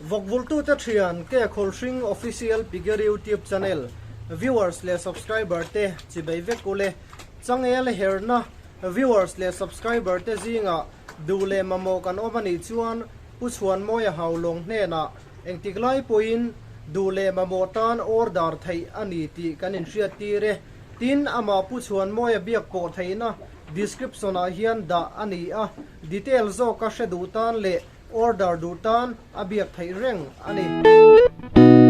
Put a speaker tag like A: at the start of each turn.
A: Vawkvultute thian ke Khawlhring Official Piggery YouTube Channel viewers leh subscriber te chibei vek ule. Changel herna viewers leh subscriber te zingah duh leh mamawh kan awm anih chuan Pu Chhuanmawia Haulawng hnenah engtik lai pawhin duh leh mamawh tan order theih a ni tih kan inhriat tir e. Tin, amah Pu Chhuanmawia biak pawh theihna description ah hian dah a ni a, detail zawka hre duh tan leh order duh tan a biak theih reng a ni.